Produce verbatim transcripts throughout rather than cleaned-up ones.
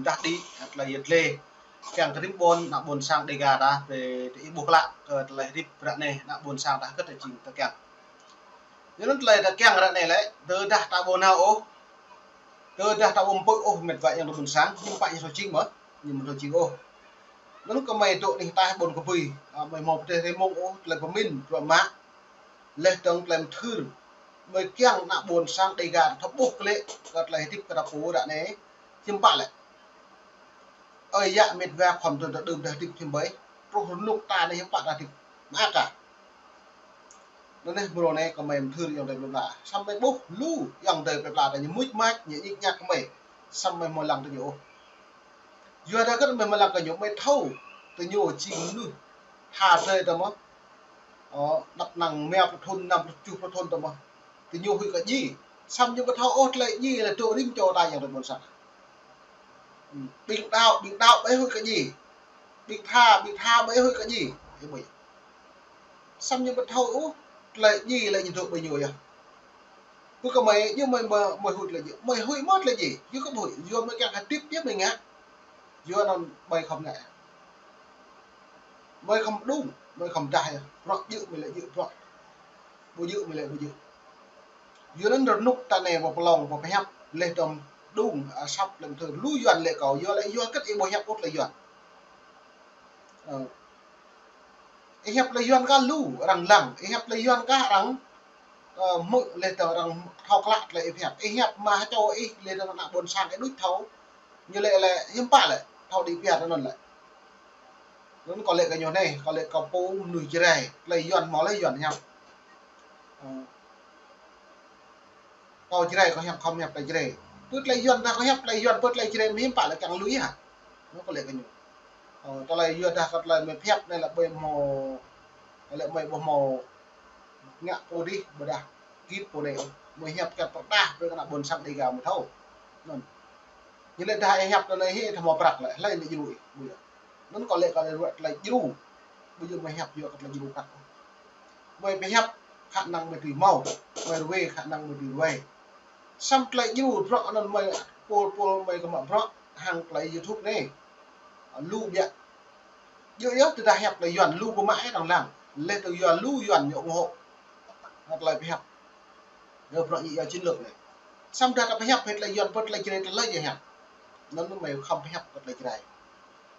dah đĭ, tơlơi yet lĕ. Kiăng kơ rĭm ƀôn, ană ƀôn sang Dêga ta, brơi ta ih ƀuh klă, kơ tơlơi hơdip ră anai, ană ƀôn sang ta hơget ta jing ta kiăng. Yua anŭn tơlơi ta kiăng ră anai lĕ, tơdah ta ƀu nao ôh, tơdah ta ƀu pơ̆k ôh, met wa ayŏng adơi ƀôn sang, ñu pă ñu thâo jing mơ̆, ñu ƀu thâo jing ôh. Anŭn kơmơi dŏ anih ataih ƀôn kơbui, a, mơi hmâo pơdrĕh rơmông ôh, tơlơi pơmĭn, bruă mă, laih dơ̆ng tơlơi mơthưr, mơi kiăng ană ƀôn sang Dêga ta thâo ƀuh klĕ, kơ tơlơi hơdip kơ ta pô ră anai, hiư̆m pă lĕ. Ơi yă met wa khŏm tơ̆n ta đưm ta hơdip hiư̆m ƀơi, truh rơnŭk ta anai hiư̆m pă ta hơdip, mă aka. Anŭn anai mrô anai kơmơi mơthưr ayŏng adơi plơi pla. Samơ̆ mơi ƀuh lu ayŏng adơi plơi pla ta ñu mŭt mač, ñu ñik ñak kơmơi. Samơ̆ mơi hmâo lăng tơ ñu ôh. Yua dah kơ mơi hmâo lăng kơ ñu, mơi thâo tơ ñu jing mơnuih ha drơi ta mơ̆. Ơ, đăp năng rơma pluh thŭn, năm pluh, tơjuh pluh thŭn ta mơ̆. Tơ ñu huĭ kơ djai. Samơ̆ ñu ƀu thâo ôh tơlơi djai lĕ dŏ rĭm čô ta ayŏng adơi ƀôn sang. Ƀing đaŏ, ƀing đaŏ ƀu huĭ kơ djai. Ƀing tha, ƀing tha ƀu huĭ kơ djai. Ih ƀuh. Samơ̆ ñu ƀu thâo ôh tơlơi djai lĕ ñu dŏ ƀơi ñu yơh. Pơ kơmơi, yua mơi, mơi, mơi huĭ tơlơi djai. Mơi huĭ mơ̆ tơlơi djai. Yua kơ ƀu huĭ. Yua mơi kiăng hơdip yơh mơi ngă. Yua anŭn mơi khŏm ngă. Mơi khŏm đung, mơi khŏm dah yơh. Bruă djơ̆ mơi lĕ djơ̆ bruă. Ƀu djơ̆ mơi lĕ ƀu djơ̆. Yua anŭn rơnŭk ta anai ƀu pơlông, ƀu pơhiăp, laih dơ̆ng đung, a, asăp lăm thơ. Lu Yuan lĕ kâo, yua lĕ yua hơget ih ƀu hiăp ôh tơlơi Yuan. Ơ. Ih hiăp tơlơi Yuan kah lu arăng lăng, ih hiăp tơlơi Yuan kah arăng, ơ, hmư̆ laih dơ̆ng arăng thâo klă tơlơi ih hiăp. Ih hiăp mă hơčâo ih laih dơ̆ng ană ƀôn sang ih đôč thâo. Ñu lĕ lĕ hiư̆m pă lĕ, thâo đĭ pia anŭn lĕ. Anŭn kâo lĕ kơ ñu anai, kâo lĕ kơ pô mơnuih Jrai, tơlơi Yuan hmâo lĕ Yuan hiăp. Ơ. Kâo Jrai kâo hiăp khŏm hiăp tơlơi Jrai. Pơ tơlơi Yuan ta kâo hiăp tơlơi Yuan, pơ tơlơi Jrai mơ̆ hiư̆m pă lĕ kiăng lui hă. Anŭn kâo lĕ kơ ñu. Ơ, tơlơi yua dah kơ tơlơi mơi pơhiăp anai lĕ ƀơi hmâo, lĕ mơi ƀu hmâo ngă pô dih, ƀôdah git pô anai. Mơi hiăp kiăng pơrơđah brơi kơ ană ƀôn sang Dêga mơi thâo. Anŭn. Ñu lĕ dah ih hiăp tơ anai hĭ, ih thâo hmâo prăk lĕ, hlơi anai djru ih, ƀu yơh. Anŭn kâo lĕ kâo lĕ ruă tơlơi djru. Ƀu djơ̆ mơi hiăp yua kơ tơlơi djru prăk. Mơi pơhiăp khả năng mơi tui hmâo, mơi ruai khả năng mơi tui ruai. Samơ̆ tơlơi djru bruă anŭn mơi pôl pôl mơi kơ mă bruă hăng tơlơi YouTube anai. Lu biă. Djơ̆ yơh tơdah hiăp tơlơi Yuan lu pơmă ih đang lăng. Laih dơ̆ng yua lu Yuan ñu ủng hộ. Hăng tơlơi pơhiăp. Yua bruă ñu yua chiến lược anai. Samơ̆ dah ta pơhiăp hĭ tơlơi Yuan pơ tơlơi Jrai tơlơi yơh hiăp. Anŭn mơi khŏm pơhiăp kơ tơlơi Jrai.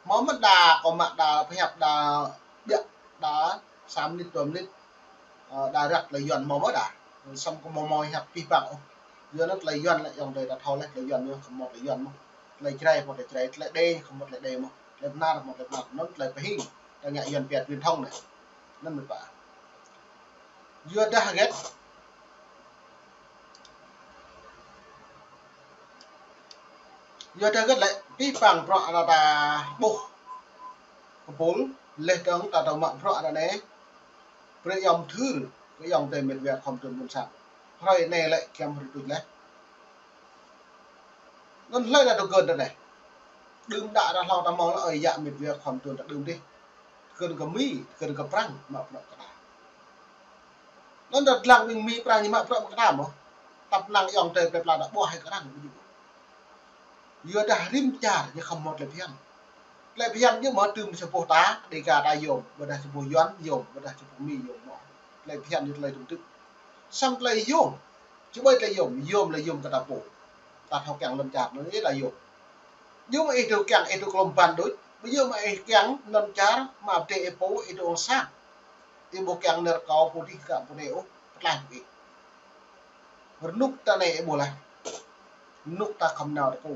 Hmâo mơ̆n đa kâo mă đa pơhiăp đa biă đa sa minit dua minit. Ơ, đa răk tơlơi Yuan hmâo mơ̆n đa. Samơ̆ kâo ƀu hmâo hiăp pih păng ôh. Yua anŭn tơlơi Yuan lĕ ayŏng adơi ta thâo laih tơlơi Yuan yơh khŏm hmâo tơlơi Yuan mơ̆n. Tơlơi Jrai hmâo tơlơi Jrai, tơlơi Đê khŏm hmâo tơlơi Đê mơ̆n. Tơlơi Bơnar hmâo tơlơi Bơnar. Anŭn tơlơi pơhing. Ta ngă Yuan pia truyền thông anai. Anŭn mơi pă. Yua dah hơget. Yua dah hơget lĕ, pih păng bruă anŭn ta ƀuh. Kơpul, laih dơ̆ng ta thâo mă bruă anŭn anai. Brơi ayŏng mơthưr, kơ ayŏng adơi met wa khŏm tơ̆n ƀôn sang. Hrơi anai lĕ, giăm hrơi tuč laih. Anŭn hlơi ta tơgŭn tơ anai. Đưm đă ta hlâo ta hmâo lĕ ơi yă met wa khŏm tơ̆n ta đưm dih. Tơgŭn kơ Mi, tơgŭn kơ Prăng, mă bruă kơ ta. Anŭn ta lăng ƀing Mi Prăng ñu mă bruă kơ ta mơ̆. Tăp năng ayŏng adơi plơi pla ta ƀuh hĭ kơ arăng ƀu djơ̆. Yua dah rĭm čar ñu khŏm hmâo tơlơi phiăn. Tơlơi phiăn ñu mơ̆ tơm sa boh ta, Dêga ta yôm, ƀôdah sa boh Yuan yôm, ƀôdah sa boh Mi yôm mơ̆. Tơlơi phiăn ñu tơlơi tơm tư̆. Samơ̆ tơlơi yôm, či ƀơi tơlơi yôm, yôm lĕ yôm kơ ta pô. Ta thâo kiăng lŏn čar anŭn yơh ta yôm. Yua mơ̆ ih dŏ kiăng, ih dŏ klom ban đôč. Ƀu yua mơ̆ ih kiăng lŏn čar, mă pơdơi ih pô, ih dŏ ong sang. Ih ƀu kiăng nơ̆r kâo pô dih kơ pô anai ôh, pơtlaih pơ ih. Rơnŭk ta anai ih ƀuh laih. Rơnŭk ta khŏm nao tơpŭ.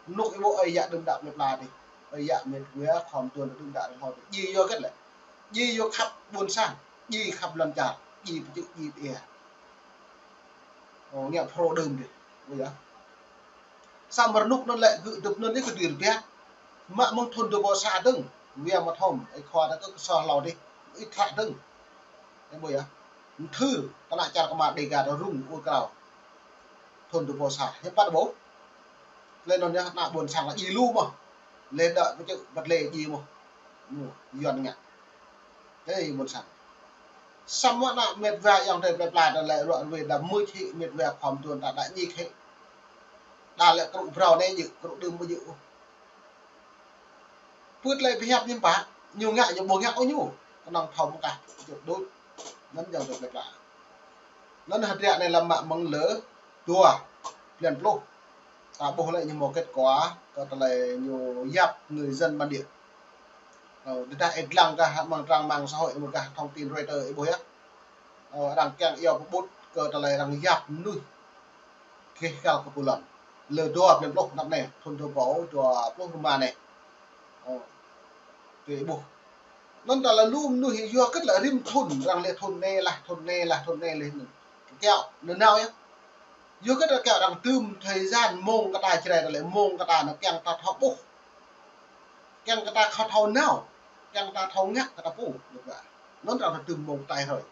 Rơnŭk ih ƀuh ơi yă đưm đă plơi pla dih. Ơi yă met wa khŏm tơ̆n đưm đă hlâo dih. Djai yua hơget lĕ. Djai yua khăp ƀôn sang. Djai khăp lŏn čar. Djai pơčư̆ djai pơia. Ơ, ngă pro đưm dih. Ƀuh yơh. Samơ̆ rơnŭk anŭn lĕ gơ̆ dŭp anŭn dih kơ dui rơbiă. Mă mơ̆ng thŭn dua ƀâo sa dơ̆ng. Wia mă thom, ih khua ta kơ kơsoh hlâo dih. Ih thlă dơ̆ng. Ih ƀuh yơh. Mơthưr, tơnă čar kơmar Dêga ta rŭng ur krao. Thŭn dua ƀâo sa. Hiư̆m pă ƀuh. Tơlơi anŭn yơh, ană ƀôn sang ta djai lu mơ̆. Lĕ đă pơčư̆ băt lĕ djai mơ̆. Ñu, Yuan ngă. Ê, ƀôn sang. Samơ̆ ană met wa ayŏng adơi plơi pla ta lĕ ruă ruai đa mưč hĭ met wa khŏm tơ̆n ta đa ñik hĭ. Đa lĕ krŭ brâo anai djơ̆, krŭ đưm ƀu djơ̆ ôh. Pơ̆t lĕ pơhiăp ñu pă, ñu ngă, ñu ƀu ngă ôh ñu. Kơnơ̆ng thâo mơ̆ng kah, čŭt đôč. Anŭn jang tơlơi pla. Anŭn hơdră anai lăm mă mơ̆ng lơ dua blan pluh. Ta ƀuh lĕ ñu hmâo kết quả kơ tơlơi ñu yap người dân bản địa. Ơ, tơdah ih lăng kah mơ̆ng trang mạng xã hội, mơ̆ng kah thông tin Reuters ih ƀuh yơh. Ơ, arăng kiăng iâu pơƀut kơ tơlơi arăng yap mơnuih gêh găl kơ pô lŏn. Lơ dua blan pluh anăp anai, thun dua rơbâo dua pluh rơma anai. Ơ, tui ih ƀuh. Anŭn ta lăng lu mơnuih yua hơget lĕ rĭm thun, arăng lĕ thun anai lah, thun anai lah, thun anai lah. Kiaŏ, nanao yơh. Yua hơget lĕ kiaŏ arăng tưm thời gian mông kơ ta Jrai ta lĕ mông kơ ta anŭn kiăng ta thâo ƀuh. Kiăng kơ ta khŏm thâo nao, kiăng ta thâo ngă kơ ta pô, được lah. Anŭn arăng tưm mông kơ ta hrơi.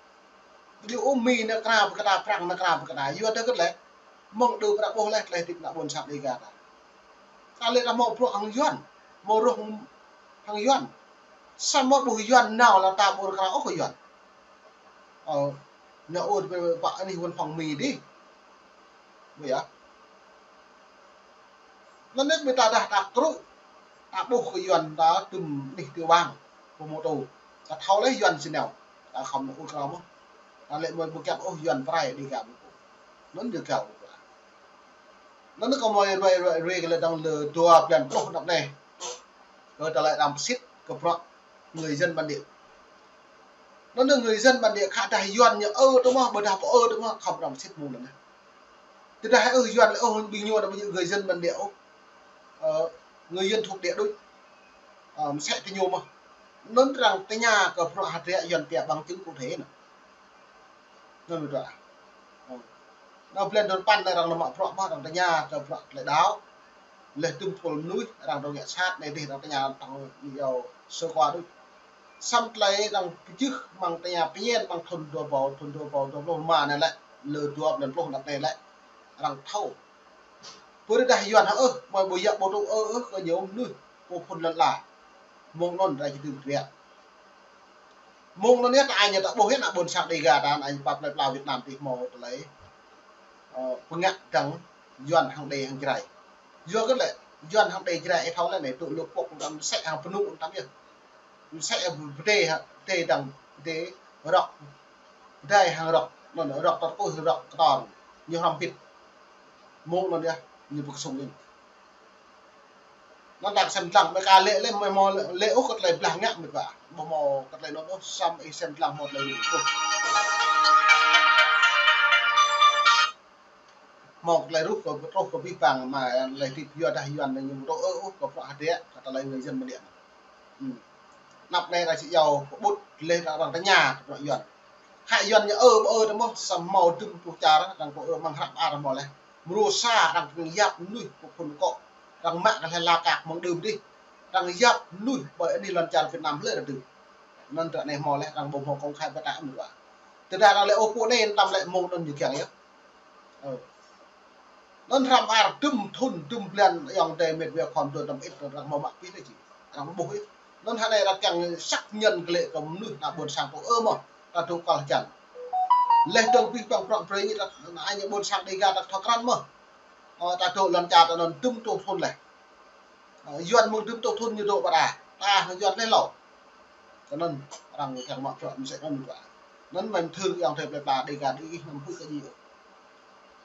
Ƀu djơ̆ ôh Mi nao krao pơ kơ ta, Prăng nao krao pơ kơ ta. Yua dah hơget lĕ, mơ̆ng đưm arăng ƀuh leh, tơlơi hơdip ană ƀôn sang Dega ta. Ta lĕ ta hmâo bruă hăng Yuan, hmâo rơ̆ng hăng Yuan. Samơ̆ ƀuh Yuan nao lăng ta ƀu krao ôh kơ Yuan. Ơ, nao ôh pơ, pơ anih văn phòng Mi dih. Ƀu yơh. Anŭn yơh ƀing ta dah ta krŭ, ta ƀuh kơ Yuan ta tŭm anih tui wang, pơmôtô. Ta thâo leh Yuan si nao, ta khŏm nao ur krao mơ̆n. Ta lĕ mơ̆ ƀu kiăng ôh Yuan pơrai Dega ƀu pô. Anŭn yơh găl ƀu pô. Anŭn kơ mơi ruai ruai ruai kơ lĕ dơ̆ng lơ dua blan pluh anăp anai. Kơ tơlơi arăng pơsit kơ bruă người dân bản địa. Anŭn yơh người dân bản địa khă dah Yuan ñu ơ tơ mơ̆, ƀôdah ƀu ơ tơ mơ̆, khŏm arăng pơsit mơ̆ng anŭn yơh. Tơdah ơ Yuan lĕ ôh ƀing ñu dah ƀu djơ̆ người dân bản địa ôh. Ơ, người dân thuộc địa đôč. Ơ, mơsĕ tơ ñu mơ̆n. Anŭn arăng tơña kơ bruă hơdră Yuan pia bằng chứng cụ thể anŭn. Anŭn ƀu djơ̆. Ơ. Anŭn blan dua rơpăn anai arăng nao mă bruă mơ̆n, arăng tơña kơ bruă tơlơi đaŏ. Leh tŭm tơpul mơnuih, arăng dŏ ngă sat, anai dih arăng tơña tơ̆ng ñu iâu sơ qua đôč. Samơ̆ tơlơi arăng pơjưh mơ̆ng tơña pơñen mơ̆ng thun dua rơbâo, thun dua rơbâo dua pluh rơma anai lĕ, lơ dua blan pluh anăp anai lĕ, arăng thâo. Pơrơđah Yuan hă ôh, mơi ƀu yap ƀu tŭ ơ ôh kơ ñu mơnuih, pô phun lŏn ala. Mông anŭn rai či tŭ biă. Mông anŭn yơh ta ai ñu ta ƀuh yơh ană ƀôn sang Dega ta, ană pap plơi pla Việt Nam dih hmâo tơlơi, ơ, pơngă dơ̆ng Yuan hăng Đê hăng Jrai. Yua hơget lĕ, Yuan hăng Đê Jrai ih thâo leh anai, tŭ lu pŏk tăm mơsĕ hăng pơnŭ tăm yơh. Mơsĕ pơdai hă, pơdai dơ̆ng, pơdai rŏk. Pơdai hăng rŏk, anŭn rŏk tơkuih rŏk kơtor. Ñu hrŏm bit. Mông anŭn yơh, ñu pơkơsŭng yơh. Anŭn ta sem lăng, mơi ka lĕ lĕ, mơi hmâo lĕ ôh kơ tơlơi blah ngă mơi ka. Ƀu hmâo kơ tơlơi anŭn ôh, samơ̆ ih sem lăng hmâo tơlơi anŭn ôh. Hmâo tơlơi ruh kơ, truh kơ abih bang mă tơlơi hơdip yua dah Yuan anai ñu ƀu tŭ ơ ôh kơ bruă hơdră, kơ tơlơi người dân bản địa. Ư. Anăp anai arăng či iâu pơƀut leh arăng tơña kơ bruă Yuan. Khă Yuan ñu ơ ƀu ơ tơ mơ̆, samơ̆ hmâo dŭm pluh čar arăng pô ơ mơ̆ng hră ar hmâo leh. Mrô sa arăng kiăng yap mơnuih pô phun kŏ. Arăng mă kơ leh la kak mơ̆ng đưm dih. Arăng yap mơnuih ƀơi anih lŏn čar Việt Nam hlơi arăng dưi. Anŭn ră anai hmâo leh arăng ƀu hmâo công khai pơtă mơ̆n wa. Tơdah arăng lĕ ôh pô anai tăm lĕ mông anŭn ñu kiăng yơh. Ơ. Anŭn hrăm ar dŭm thun, dŭm blan ayŏng adơi met wa khŏm dŏ tăm ĭt arăng hmâo mă pih lĕ či. Arăng ƀuh ih. Anŭn hă anai arăng kiăng xác nhận kơ lĕ kơ mơnuih ană ƀôn sang pô ơ mơ̆. Ta dŏ kơl hơjăn. Leh dơ̆ng abih bang bruă brơi ñu ta, ană ƀôn sang Dega ta thâo krăn mơ̆. Ơ, ta dŏ lŏn čar ta anŭn dŭm rơtuh thun leh. Ơ, Yuan mơ̆ng dŭm rơtuh thun ñu dŏ ƀă đa. Ta hăng Yuan leh hlâo. Kơ anŭn arăng kiăng mă bruă mơsĕ anŭn ƀă. Anŭn mơi mơthưr ayŏng adơi plơi pla Dega dih ih anăm huĭ kơ djai ôh.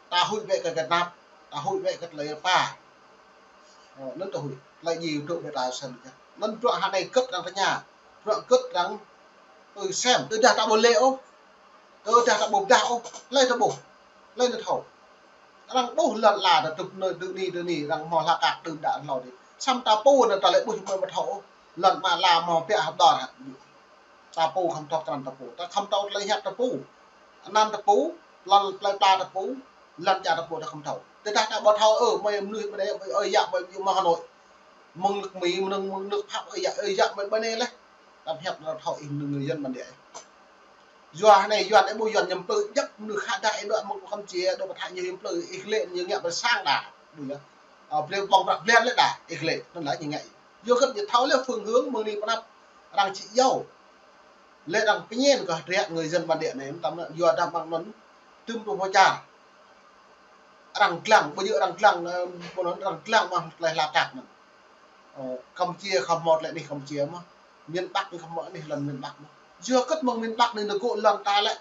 Ta huĭ bĕ kơ gơnap, ta huĭ bĕ kơ tơlơi rơpa. Ơ, anŭn ta huĭ, tơlơi djai dŏ bĕ ta sem kơ. Anŭn bruă hă anai hơget arăng tơña, bruă hơget arăng, ơ, sem, tơdah ta ƀu lĕ ôh, tơdah ta ƀu pơdah ôh, hlơi ta ƀuh, hlơi ta thâo. Arăng ƀuh lŏn ala ta tŭk anai tŭk anai tŭk anai, arăng hmâo hla kak đưm đă hlâo dih. Samơ̆ ta pô anŭn ta lĕ ƀuh mơi ƀu thâo ôh, lŏn ala hmâo biă hơdor hă. Ta pô khŏm thâo krăn ta pô. Ta khŏm thâo tơlơi hiăp ta pô. Anăn ta pô, lŏn plơi pla ta pô, lŏn čar ta pô ta khŏm thâo. Tơdah ta ƀu thâo ơ, mơi mơnuih mơi đe, mơi ơi yă, mơi ƀu mơ̆ng Hà Nội. Mơ̆ng nước Mỹ, mơ̆ng, mơ̆ng nước Pháp, ơi yă, ơi yă, mơi ƀơi anai leh. Ta hiăp ta thâo ih mơnuih người dân bản địa. Yua anai Yuan ih ƀuh Yuan ñu plư djăp mơnuih khă dah ih dŏ mơ̆ng Campuchia, dŏ pơ Thái ñu plư ih lĕ ñu ngă pơ sang đa. Ƀuh yơh. Ơ, plư ƀơ̆ng prăk blan lĕ đa, ih lĕ, anŭn lah ñu ngă. Yua hơget ñu thâo lĕ phương hướng mơ̆ng anai pơ anăp arăng či iâu. Lĕ arăng pơñen kơ hơdră người dân bản địa anai, tăm anŭn yua dah mơ̆ng anŭn, dŭm rơtuh čar. Arăng lăng, ƀu djơ̆ arăng lăng, ơ, pô anŭn arăng lăng mơ̆ng tơlơi hla kak anŭn. Ơ, Campuchia khŏm hmâo tơlơi anih Campuchia mơ̆n. Miền Bắc khŏm hmâo anih lŏn miền Bắc mơ̆n. Yua kơ mơ̆ng miền Bắc anai nao gơ̆ lŏn ta lĕ,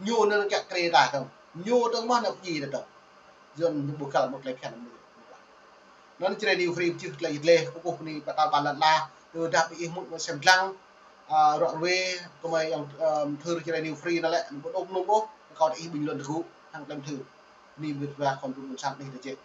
ñu anŭn kiăng krê ta tơm. Ñu tơm mơ̆n nao pơjing ta tơm. Yua anŭn ƀu kăl mơ̆ng tơlơi phiăn anŭn. Anŭn Jrai New Free pơjing tơlơi dleh, kơkuh bơni pơtao ƀan lăn ala, tơdah ƀing ih mŭt mơ̆ng sem lăng, a, ruă ruê, kơmơi yang, ơ, thư Jrai New Free anŭn lĕ, anŭn ƀu dŏ mơnŭm ôh, kâo ih bình luận tơgŭ, hăng tơlơi thư. Bơni ƀing ta khŏm tŭ mơ̆ng sang anih ta jĕ.